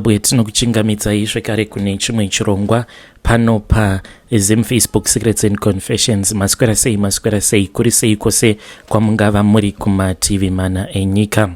Zimbabwe tinokuchingamidzai zvekare kune chimwe chirongwa pano paZim Facebook Secrets and Confessions. Maswera sei, maswera sei, kuri sei kwose kwamungava muri kumativi mana enyika.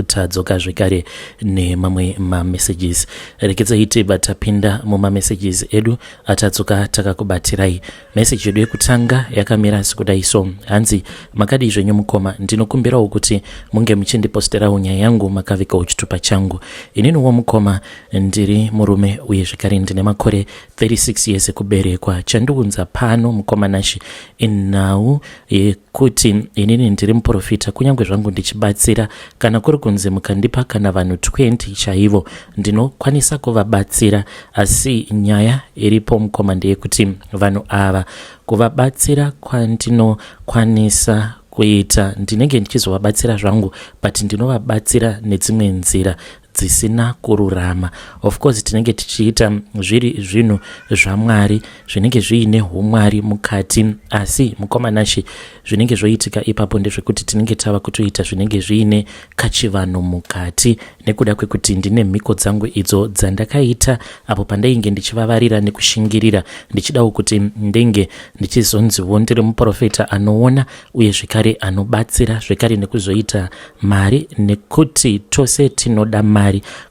Tadzoka zvekare nemamwe mamessages. Rekedzai tibva tapinda mumamessages edu atadzoka takakubatirai. Message yedu yekutanga yakamira sekudai so. Hanzi makadii zvenyu mukoma, ndinokumbirawo kuti munge muchindiposterawo nyaya yangu makavigawo chitupa changu. Ininiwo mukoma ndiri murume uye zvekare ndine makore 36 years ekuberekwa. Chandiunza pano mukoma Nashi inhau yekuti inini ndiri muprofita, kunyange zvangu ndichibatsira, kana kuri kunzi mukandipa kana vanhu 20 chaivo ndinokwanisa kuvabatsira, asi nyaya iripo mukoma ndeyekuti vanhu ava kuvabatsira kwandinokwanisa kuita ndinenge ndichizovabatsira zvangu, but ndinovabatsira nedzimwe nzira dzisina kururama. Of course tinenge tichiita zviri zvinhu zvaMwari zvinenge zviine umwari mukati, asi mukoma Nashi, zvinenge zvoitika ipapo ndezvekuti tinenge tava kutoita zvinenge zviine kachivanhu mukati, nekuda kwekuti ndine mhiko dzangu idzo dzandakaita apo pandainge ndichivavarira nekushingirira ndichidawo kuti ndenge ndichizonziwo ndiri muprofita anoona uye zvekare anobatsira zvekare nekuzoita mari, nekuti tose tinoda mari.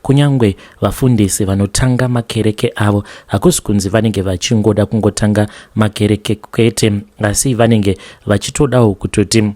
Kunyange vafundisi vanotanga makereke avo, hakusi kunzi vanenge vachingoda kungotanga makereke kwete, asi vanenge vachitodawo kutoti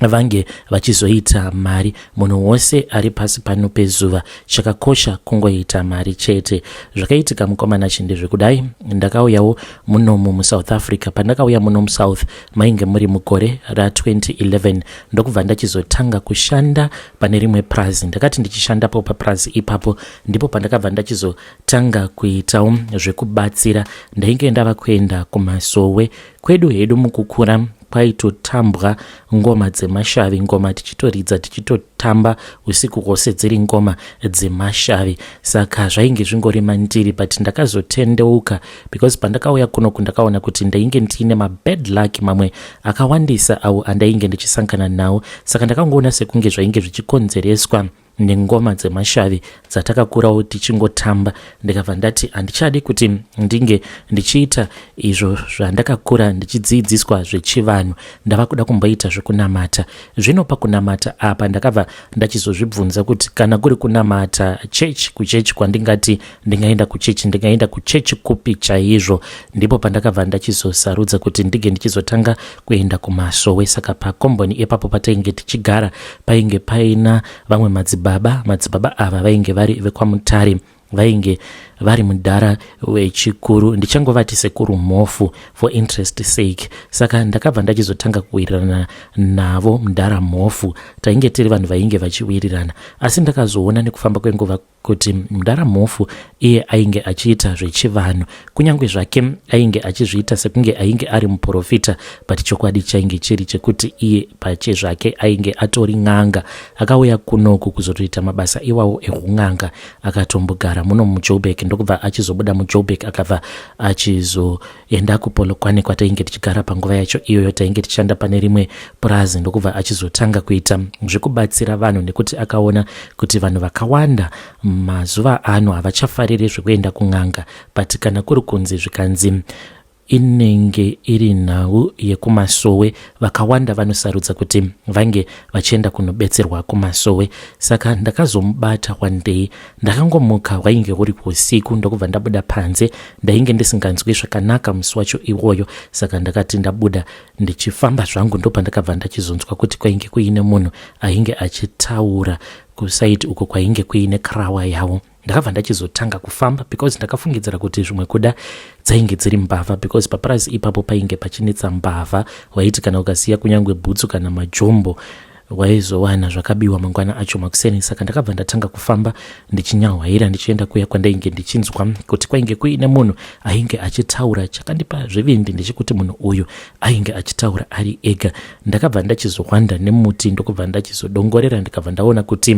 vange vachizoita mari. Munhu wose ari pasi pano pezuva, chakakosha kungoita mari chete. Zvakaitika mukoma Nashi ndezvekudai, ndakauyawo munomu muSouth Africa. Pandakauya muno muSouth mainge muri mugore ra2011, ndokubva ndachizotanga kushanda pane rimwe prazi. Ndakati ndichishandapo paprazi ipapo, ndipo pandakabva ndachizotanga kuitawo zvekubatsira. Ndainge ndava kuenda kumasowe kwedu hedu. Mukukura kwaitotambwa ngoma dzemashavi, ngoma tichitoridza tichitotamba usiku hwose dziri ngoma dzemashavi, saka zvainge zvingori mandiri. But ndakazotendeuka because pandakauya kunoku ndakaona kuti ndainge ndiine mabad luck mamwe akawandisa awo andainge ndichisangana nawo, saka ndakangoona sekunge zvainge zvichikonzereswa nengoma dzemashavi dzatakakurawo tichingotamba. Ndikabva ndati handichadi kuti ndinge ndichiita izvo zvandakakura ndichidzidziswa zvechivanhu, ndava kuda kumboita zvekunamata. Zvino pakunamata apa ndakabva ndachizozvibvunza kuti kana kuri kunamata chechi, kuchechi kwandingati ndingaenda kuchechi, ndingaenda kuchechi kupi chaizvo? Ndipo pandakabva ndachizosarudza kuti ndinge ndichizotanga kuenda kumasowe. Saka pakomboni ipapo patainge tichigara painge paina vamwe madzibaba. Madzibaba ava vainge vari vekwaMutare, vainge vari mudhara wechikuru, ndichangovati Sekuru Mhofu for interest sake. Saka ndakabva ndachizotanga kuwirirana navo mudhara Mhofu. Tainge tiri vanhu vainge vachiwirirana, asi ndakazoona nekufamba kwenguva kuti mudhara Mhofu iye ainge achiita zvechivanhu, kunyange zvake ainge achizviita sekunge ainge ari muprofita, but chokwadi chainge chiri chekuti iye pache zvake ainge atori n'anga. Akauya kunoku kuzotoita mabasa iwawo ehun'anga. Akatombogara muno muJoburg, ndokubva achizobuda muJoburg, akabva achizoenda kuPolokwane kwatainge tichigara panguva yacho iyoyo. Tainge tichishanda pane rimwe purazi, ndokubva achizotanga kuita zvekubatsira vanhu, nekuti akaona kuti vanhu vakawanda mazuva ano havachafariri zvekuenda kun'anga, but kana kuri kunzi zvikanzi inenge iri nhau yekumasowe, vakawanda vanosarudza kuti vange vachienda kunobetserwa kumasowe. Saka ndakazomubata one day. Ndakangomuka, hwainge huri usiku, ndokubva ndabuda panze. Ndainge ndisinganzwi zvakanaka musi wacho iwoyo, saka ndakati ndabuda ndichifamba zvangu, ndopandakabva ndachizonzwa kuti kwainge kuine munhu ainge achitaura kusaiti uko kwainge kuine krawa yavo. Ndakabva ndachizotanga kufamba because ndakafungidzira kuti zvimwe kuda dzainge dziri mbavha, because papurazi ipapo painge pachinetsa mbavha. Waiti kana ukasiya kunyange bhutsu kana majombo, waizowana zvakabiwa mangwana acho makuseni. Saka ndakabva ndatanga kufamba ndichinyahwaira ndichienda kuya kwandainge ndichinzwa kuti kwainge kuine munhu ainge achitaura. Chakandipa zvivindi ndechekuti munhu uyu ainge achitaura ari ega. Ndakabva ndachizowanda nemuti, ndokubva ndachizodongorera, ndikabva ndaona kuti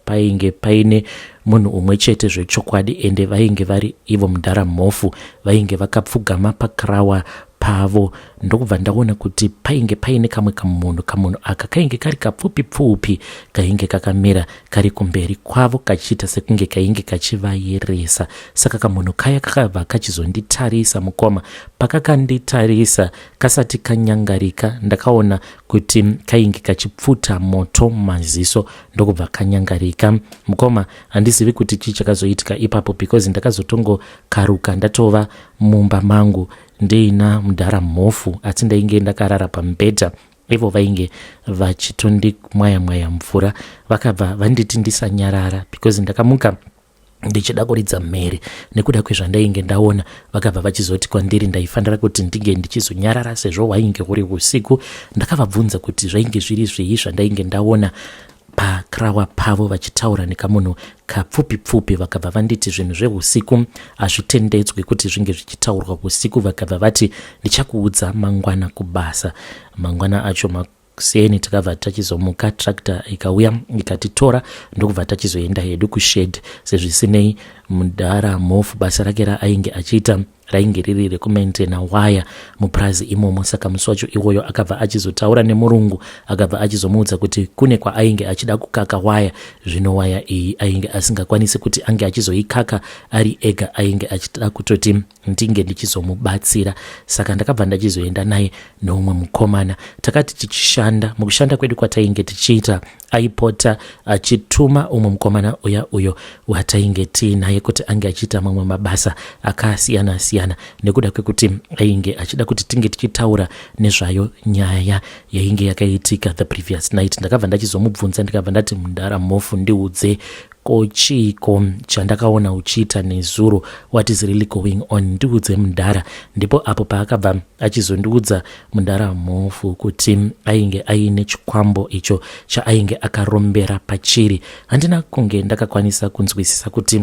painge paine munhu umwe chete zvechokwadi, ende vainge vari ivo mudhara Mhofu. Vainge vakapfugama pakrawa. pavo ndokubva ndaona kuti painge paine kamwe kamunhu. Kamunhu aka kainge kari kapfupi pfupi, kainge kakamira kari kumberi kwavo kachiita sekunge kainge kachivayeresa. Saka kamunhu kaya kakabva kachizonditarisa mukoma. Pakakanditarisa kasati kanyangarika, ndakaona kuti kainge kachipfuta moto mumaziso ndokubva kanyangarika. Mukoma, handizivi kuti chii chakazoitika ipapo because ndakazotongokaruka ndatova mumba mangu ndiina mudhara Mhofu, asi ndainge ndakarara pamubhedha. Ivo vainge vachitondimwaya mwaya mvura. Vakabva vanditi ndisanyarara because ndakamuka ndichida kuridza mhere nekuda kwezvandainge ndaona. Vakabva vachizoti kwandiri ndaifanira kuti ndinge ndichizonyarara sezvo hwainge huri usiku. Ndakavabvunza kuti zvainge zviri zvii zvandainge ndaona pakrawa pavo vachitaura nekamunhu kapfupi pfupi. Vakabva vanditi zvinhu zveusiku hazvitendedzwi kuti zvinge zvichitaurwa usiku. Vakabva vati ndichakuudza mangwana kubasa. Mangwana acho makuseni takabva tachizomuka, tractor ikauya ikatitora, ndokubva tachizoenda hedu kushed. Sezvisinei, mudhara Mhofu basa rake raainge achiita rainge riri rekumaintaina waya mupurazi imomo. Saka musi wacho iwoyo akabva achizotaura nemurungu, akabva achizomuudza kuti kune kwaainge achida kukaka waya. Zvino waya iyi ainge asingakwanisi kuti ange achizoikaka ari ega, ainge achida kutoti ndinge ndichizomubatsira. Saka ndakabva ndachizoenda naye neumwe mukomana. Takati tichishanda, mukushanda kwedu kwatainge tichiita, aipota achituma umwe mukomana uya uyo watainge tiinaye kuti ange achiita mamwe mabasa akasiyana siyana, nekuda kwekuti ainge achida kuti tinge tichitaura nezvayo nyaya yainge yakaitika the previous night. Ndakabva ndachizomubvunza, ndikabva ndati, "Mundara Mhofu, ndiudze, ko chiiko chandakaona uchiita nezuro? What is really going on? Ndiudze, mudhara." Ndipo apo paakabva achizondiudza mudhara Mhofu kuti ainge aine chikwambo icho chaainge akarombera pachiri. Handina kunge ndakakwanisa kunzwisisa kuti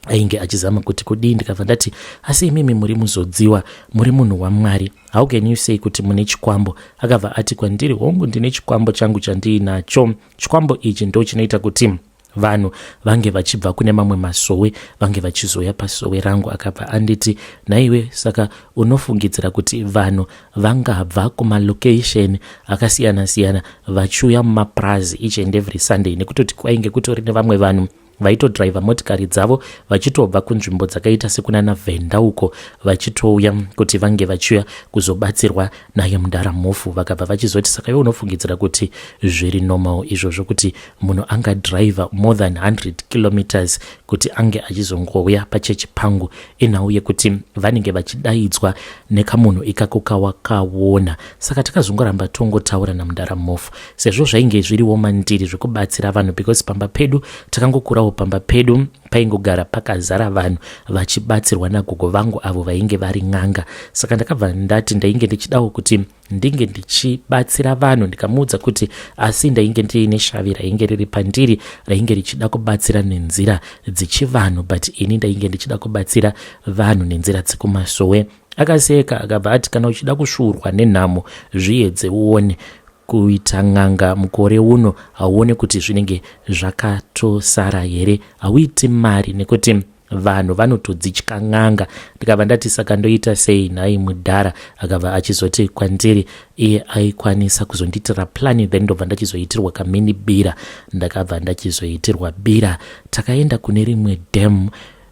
ainge achizama kuti kudii. Ndikabva ndati, "Asi imimi muri muzodziwa, muri munhu waMwari, how can you say kuti mune chikwambo?" Akabva ati kwandiri, "Hongu, ndine chikwambo changu chandiinacho. Chikwambo ichi ndo chinoita kuti vanhu vange vachibva kune mamwe masowe vange vachizoya pasowe rangu." Akabva anditi, "Naiwe, saka unofungidzira kuti vanhu vangabva kumalocation akasiyana-siyana vachiuya mumapurazi each and every Sunday?" Nekutoti kwainge kutori nevamwe vanhu vaitodhiraivha motikari dzavo vachitobva kunzvimbo dzakaita sekunana Vhenda uko, vachitouya kuti vange vachiuya kuzobatsirwa naye mudhara Mhofu. Vakabva vachizoti, "Saka iwe unofungidzira kuti zviri normal izvozvo, kuti munhu angadhiraivha more than 100 kilometers kuti ange achizongouya pachechi pangu?" Inhau yekuti vanenge vachidaidzwa nekamunhu ikako kawakaona. Saka takazongoramba tongotaura namudhara Mhofu, sezvo zvainge zviriwo mandiri zvekubatsira vanhu, because pamba pedu takangokurawo, pamba pedu paingogara pakazara vanhu vachibatsirwa nagogo vangu avo vainge vari n'anga. Saka ndakabva ndati ndainge ndichidawo kuti ndinge ndichibatsira vanhu. Ndikamuudza kuti asi ndainge ndiine shavi rainge riri pandiri rainge richida kubatsira nenzira dzechivanhu, but ini ndainge ndichida kubatsira vanhu nenzira dzekumasowe. Akaseka, akabva ati, "Kana uchida kusvuurwa nenhamo, zviedze uone. Kuita n'anga mukore uno, hauone kuti zvinenge zvakatosara here? Hauiti mari nekuti vanhu vanotodzitya n'anga." Ndikabva ndati, "Saka ndoita sei nhai mudhara?" Akabva achizoti kwandiri iye aikwanisa kuzondiitira plan, then ndobva ndachizoitirwa kamini bira. Ndakabva ndachizoitirwa bira. Takaenda kune rimwe dam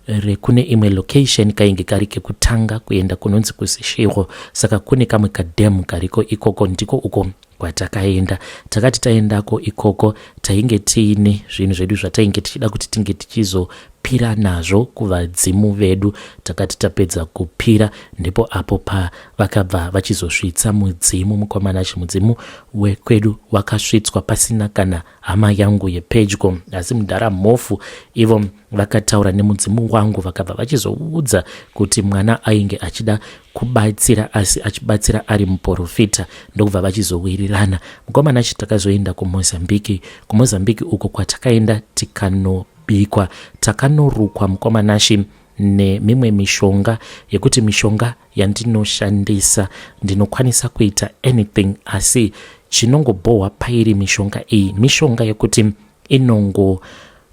rekune imwe location, kainge kari kekutanga kuenda kunonzi kuSeshego. Saka kune kamwe kadam kariko ikoko, ndiko uko kwatakaenda. Takati taendako ikoko, tainge tiine zvinhu zvedu zvatainge tichida kuti tinge tichizopira nazvo kuvadzimu vedu. Takati tapedza kupira, ndipo apo pavakabva vachizosvitsa mudzimu. Mukomana, chimudzimu wekwedu wakasvitswa pasina kana hama yangu yepedyo, asi mudhara Mhofu ivo vakataura nemudzimu wangu, vakabva vachizoudza kuti mwana ainge achida kubatsira, asi achibatsira ari muprofita, ndokubva vachizowirirana. Mukomana, takazoenda kuMozambiki. KuMozambiki uko kwatakaenda tikanobikwa, takanorukwa, mukomanashi, nemimwe mishonga yekuti mishonga yandinoshandisa ndinokwanisa kuita anything, asi chinongobhohwa pairi mishonga iyi mishonga yekuti inongo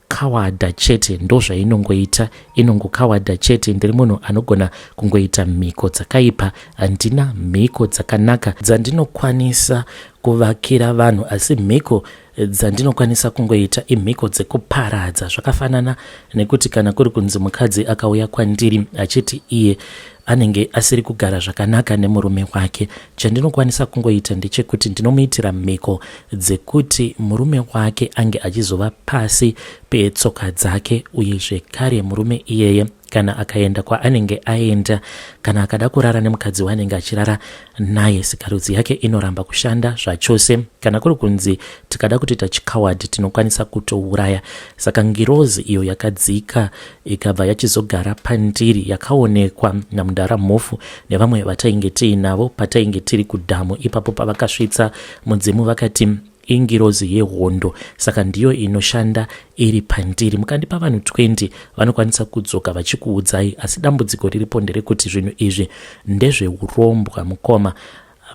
Kawadha chete ndozvainongoita, inongokawadha chete. Ndiri munhu anogona kungoita mhiko dzakaipa, handina mhiko dzakanaka dzandinokwanisa kuvakira vanhu, asi mhiko dzandinokwanisa kungoita imhiko dzekuparadza. Zvakafanana nekuti kana kuri kunzi mukadzi akauya kwandiri achiti iye anenge asiri kugara zvakanaka nemurume wake, chandinokwanisa kungoita ndechekuti ndinomuitira mhiko dzekuti murume wake ange achizova pasi petsoka dzake, uye zvekare murume iyeye kana akaenda kwaanenge aenda, kana akada kurara nemukadzi waanenge achirara naye, sikarudzi yake inoramba kushanda zvachose. Kana kuri kunzi tikada kutoita chikawadi, tinokwanisa kutouraya. Saka ngirozi iyo yakadzika ikabva yachizogara pandiri, yakaonekwa namudhara Mhofu nevamwe vatainge tiinavo patainge tiri kudhamu ipapo. Pavakasvitsa mudzimu vakati ingirozi yehondo, saka ndiyo inoshanda iri pandiri. Mukandipa vanhu 20 vanokwanisa kudzoka vachikuudzai, asi dambudziko riripo nderekuti zvinhu izvi ndezveurombwa, mukoma.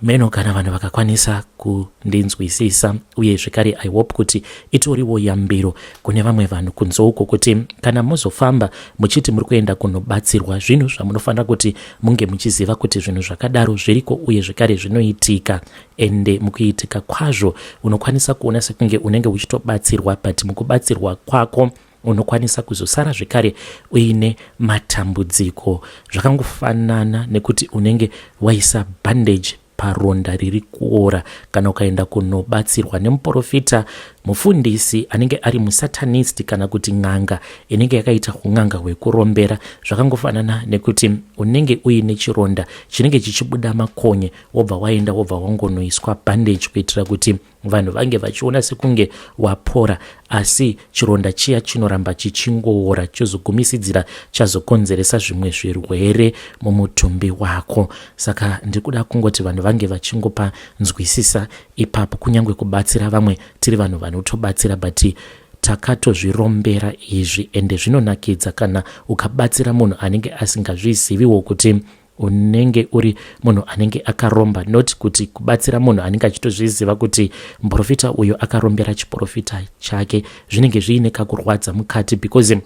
Meno kana vanhu vakakwanisa kundinzwisisa. Uye zvekare I hope kuti itoriwo yambiro kune vamwe vanhu kunze uko, kuti kana muzofamba muchiti muri kuenda kunobatsirwa zvinhu zvamunofanira kuti munge muchiziva kuti zvinhu zvakadaro zviriko uye zvekare zvinoitika. Ende mukuitika kwazvo unokwanisa kuona sekunge unenge uchitobatsirwa, but mukubatsirwa kwako unokwanisa kuzosara zvekare uine matambudziko. Zvakangofanana nekuti unenge waisa bandage paronda riri kuora. Kana ukaenda kunobatsirwa nemuprofita, mufundisi anenge ari musatanist, kana kuti n'anga inenge yakaita un'anga hwekurombera, zvakangofanana nekuti unenge uine chironda chinenge chichibuda makonye, wobva waenda wobva wangonoiswa bandage kuitira kuti vanhu vange vachiona sekunge wapora, asi chironda chiya chinoramba chichingoora, chozogumisidzira chazokonzeresa zvimwe zvirwere mumutumbi wako. Saka ndiri kuda kungoti vanhu vange vachingopa nzwisisa ipapo. Kunyange kubatsira vamwe, tiri vanhu vanotobatsira, but takatozvirombera izvi. Ende zvinonakidza kana ukabatsira munhu anenge asingazviziviwo kuti unenge uri munhu anenge akaromba, not kuti kubatsira munhu anenge achitozviziva kuti muprofita uyo akarombera chiprofita chake. Zvinenge zviine kakurwadza mukati because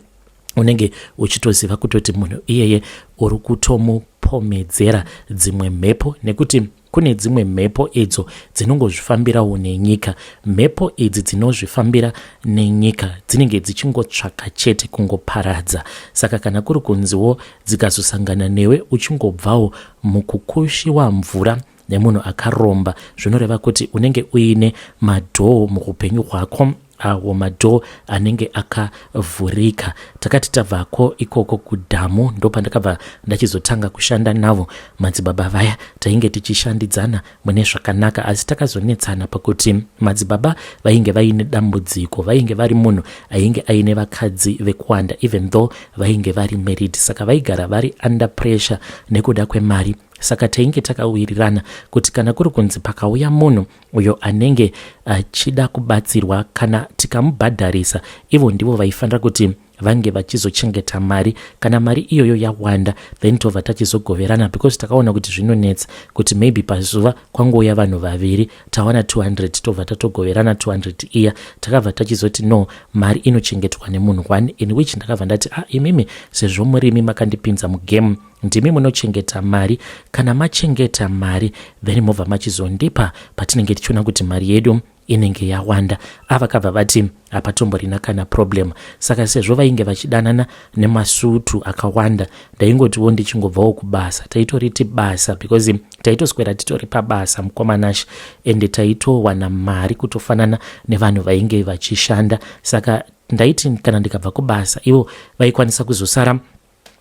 unenge uchitoziva kutoti munhu iyeye uri kutomupomedzera dzimwe mhepo, nekuti kune dzimwe mhepo idzo dzinongozvifambirawo nenyika. Mhepo idzi dzinozvifambira nenyika dzinenge dzichingotsvaka chete kungoparadza. Saka kana kuri kunziwo dzikazosangana newe uchingobvawo mukukushiwa mvura nemunhu akaromba, zvinoreva kuti unenge uine madhoo muupenyu hwako, awo madhoo anenge akavhurika. Takati tabvako ikoko kudhamu, ndopandakabva ndachizotanga kushanda navo madzibaba vaya. Tainge tichishandidzana mune zvakanaka, asi takazonetsana pakuti madzibaba vainge vaine dambudziko. Vainge vari munhu ainge aine vakadzi vekuwanda, even though vainge vari married, saka vaigara vari under pressure nekuda kwemari. Saka tainge takawirirana kuti kana kuri kunzi pakauya munhu uyo anenge achida kubatsirwa, kana tikamubhadharisa, ivo ndivo vaifanira kuti vange vachizochengeta mari. Kana mari iyoyo yawanda, then tobva tachizogoverana, because takaona kuti zvinonetsa kuti maybe pazuva kwangouya vanhu vaviri, tawana 200, tobva tatogoverana 200 iya. Takabva tachizoti no, mari inochengetwa nemunhu one, in which ndakabva ndati, ah, imimi sezvo murimi makandipinza mugame, ndimi munochengeta mari. Kana machengeta mari, then mobva machizondipa patinenge tichiona kuti mari yedu inenge yawanda. Avakabva vati hapatomborina kana problem. Saka sezvo vainge vachidanana nemasutu akawanda, ndaingotiwo ndichingobvawo kubasa, taitoriti basa because taitoswera titori pabasa, mukomanash, ende taitowana mari kutofanana nevanhu vainge vachishanda. Saka ndaiti kana ndikabva kubasa, ivo vaikwanisa kuzosara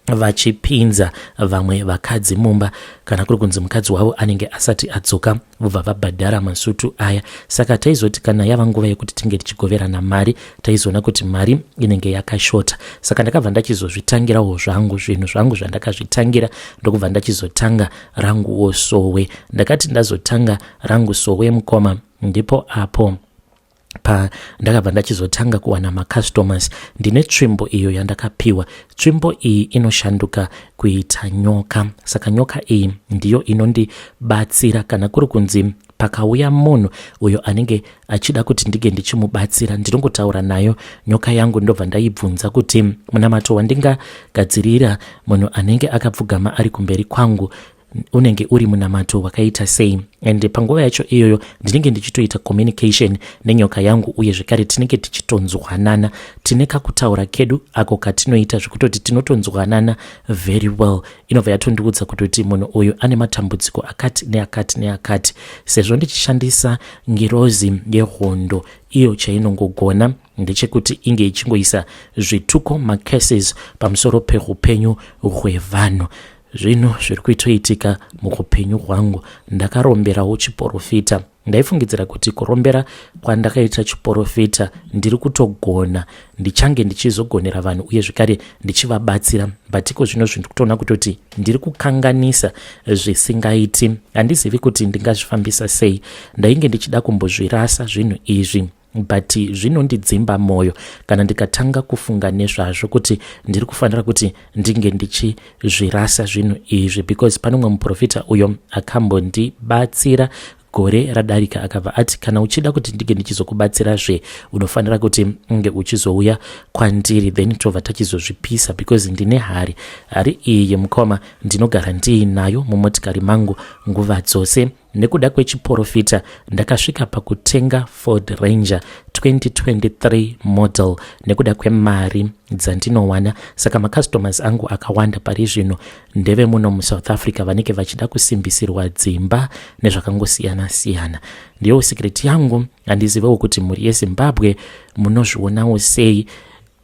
vachipinza vamwe vakadzi mumba. Kana kuri kunzi mukadzi wavo anenge asati adzoka, vobva vabhadhara masutu aya. Saka taizoti kana yava nguva yekuti tinge tichigoverana mari, taizoona kuti mari inenge yakashota. Saka ndakabva ndachizozvitangirawo zvangu zvinhu zvangu zvandakazvitangira, ndokubva ndachizotanga ranguwo sowe. Ndakati ndazotanga rangu sowe, mukoma, ndipo apo pa ndakabva ndachizotanga kuwana macustomers. Ndine tsvimbo iyo yandakapiwa. Tsvimbo iyi inoshanduka kuita nyoka, saka nyoka iyi ndiyo inondibatsira kana kuri kunzi Pakauya munhu uyo anenge achida kuti ndinge ndichimubatsira, ndinongotaura nayo nyoka yangu, ndobva ndaibvunza kuti munamato wandingagadzirira munhu anenge akapfugama ari kumberi kwangu unenge uri munamato wakaita sei. And panguva yacho iyoyo ndinenge ndichitoita communication nenyoka yangu, uye zvekare tinenge tichitonzwanana. Tine kakutaura kedu ako katinoita zvekutoti tinotonzwanana very well. Inobva yatondiudza kutoti munhu uyu ane matambudziko akati neakati neakati. Sezvo ndichishandisa ngirozi yehondo, iyo chainongogona ndechekuti inge ichingoisa zvituko, macurses, pamusoro peupenyu hwevanhu. Zvinhu zviri kuitoitika muupenyu hwangu, ndakaromberawo chiprofita. Ndaifungidzira kuti kurombera kwandakaita chiprofita ndiri kutogona, ndichange ndichizogonera vanhu uye zvekare ndichivabatsira, but iko zvino zvinhu kutoona kutoti ndiri kukanganisa zvisingaiti. Handizivi kuti ndingazvifambisa sei. Ndainge ndichida kumbozvirasa zvinhu izvi, but zvinondidzimba mwoyo kana ndikatanga kufunga nezvazvo kuti ndiri kufanira kuti ndinge ndichizvirasa zvinhu izvi, because pane umwe muprofita uyo akambondibatsira gore radarika, akabva ati kana uchida kuti ndinge ndichizokubatsirazve, unofanira kuti unge uchizouya kwandiri, then tobva tachizozvipisa, because ndine hari. Hari iyi yemukoma ndinogara ndiinayo mumotikari mangu nguva dzose. Nekuda kwechiprofita ndakasvika pakutenga Ford Ranger 2023 model nekuda kwemari dzandinowana. Saka macustomers angu akawanda pari zvino ndevemuno muSouth Africa vanenge vachida kusimbisirwa dzimba nezvakangosiyana-siyana. Ndiyo secret yangu. Handizivewo kuti mhuri yeZimbabwe munozvionawo sei.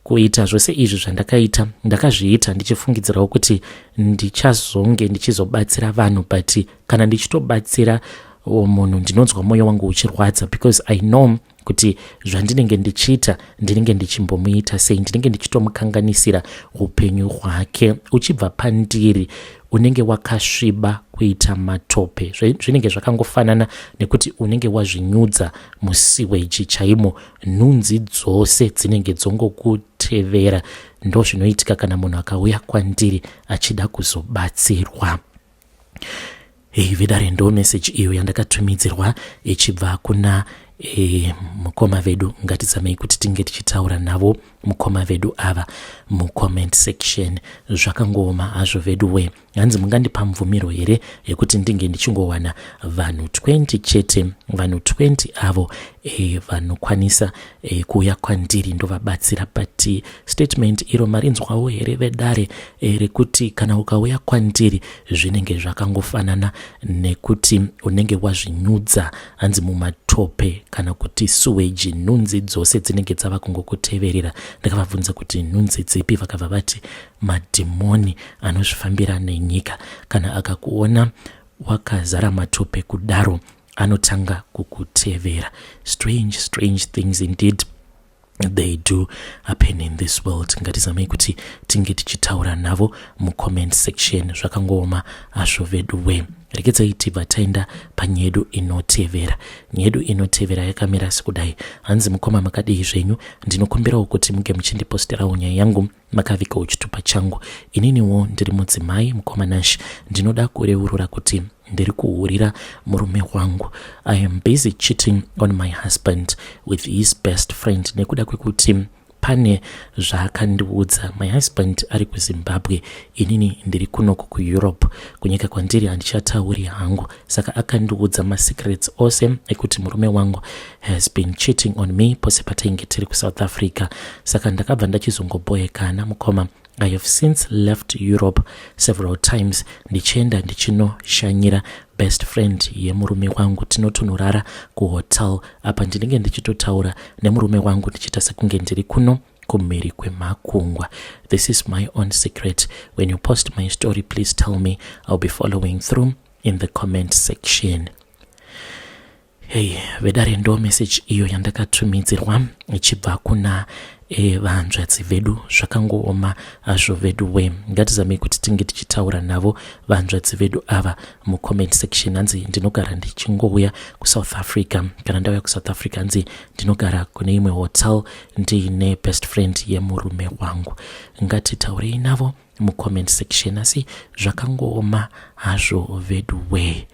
Kuita zvose izvi zvandakaita, ndakazviita ndichifungidzirawo kuti ndichazonge ndichizobatsira vanhu, but kana ndichitobatsira munhu ndinonzwa mwoyo wangu uchirwadza, because I know kuti zvandinenge ndichiita ndinenge ndichimbomuita sei, ndinenge ndichitomukanganisira upenyu hwake. Uchibva pandiri unenge wakasviba kuita matope. Zvinenge zvakangofanana nekuti unenge wazvinyudza musewage chaimo, nhunzi dzose dzinenge dzongokutevera. Ndo zvinoitika kana munhu akauya kwandiri achida kuzobatsirwa. Hei vedare, ndo meseji iyo yandakatumidzirwa ichibva kuna mukoma vedu. Ngatizamei kuti tinge tichitaura navo mukoma vedu ava mucomment section. Zvakangooma hazvo vedu we. Hanzi mungandipa mvumiro here yekuti ndinge ndichingowana vanhu 20 chete, vanhu 20 avo vanokwanisa kuuya kwandiri ndovabatsira? But statement iro marinzwawo here vedare, rekuti kana ukauya kwandiri zvinenge zvakangofanana nekuti unenge wazvinyudza, hanzi mumatope kana kuti sewage, nhunzi dzose dzinenge dzava kungokuteverera? Ndakavabvunza kuti nhunzi dzipi, vakabva vati madhimoni anozvifambira nenyika. Kana akakuona wakazara matope kudaro, anotanga kukutevera. Strange, strange things indeed, they do happen in this world. Ngatizamei kuti tinge tichitaura navo mucomment section. Zvakangooma hazvo vedu we. Regedzai tibva taenda panyedu inotevera. Nyedu inotevera yakamira sekudai. Hanzi, mukoma, makadii zvenyu? Ndinokumbirawo kuti muge muchindiposterawo nyaya yangu makavigawo chitupa changu. Ininiwo ndiri mudzimai. Mukoma Nash, ndinoda kureurura kuti ndiri kuhurira murume wangu. I am busy cheating on my husband with his best friend nekuda kwekuti pane zvaakandiudza. My husband ari kuZimbabwe, inini ndiri kunoku kuEurope. Kunyika kwandiri handichatauri hangu. Saka akandiudza masecrets ose ekuti murume wangu has been cheating on me pose patainge tiri kuSouth Africa. Saka ndakabva ndachizongoboekana, mukoma. I have since left Europe several times ndichienda ndichinoshanyira best friend yemurume wangu. Tinotonorara kuhotel. Apa ndinenge ndichitotaura nemurume wangu ndichiita sekunge ndiri kuno kumhiri kwemakungwa. This is my own secret. When you post my story, please tell me. I'll be following through in the comment section. Hei vedare, ndo message iyo yandakatumidzirwa ichibva kuna vanzvadzi vedu. Zvakangooma hazvo vedu we. Ngatizamei kuti tinge tichitaura navo vanzvadzi vedu ava mucomment section. Hanzi ndinogara ndichingouya kuSouth Africa. Kana ndauya kuSouth Africa, hanzi ndinogara kune imwe hotel ndiine best friend yemurume wangu. Ngatitaurei navo mucomment section, asi zvakangooma hazvo vedu we.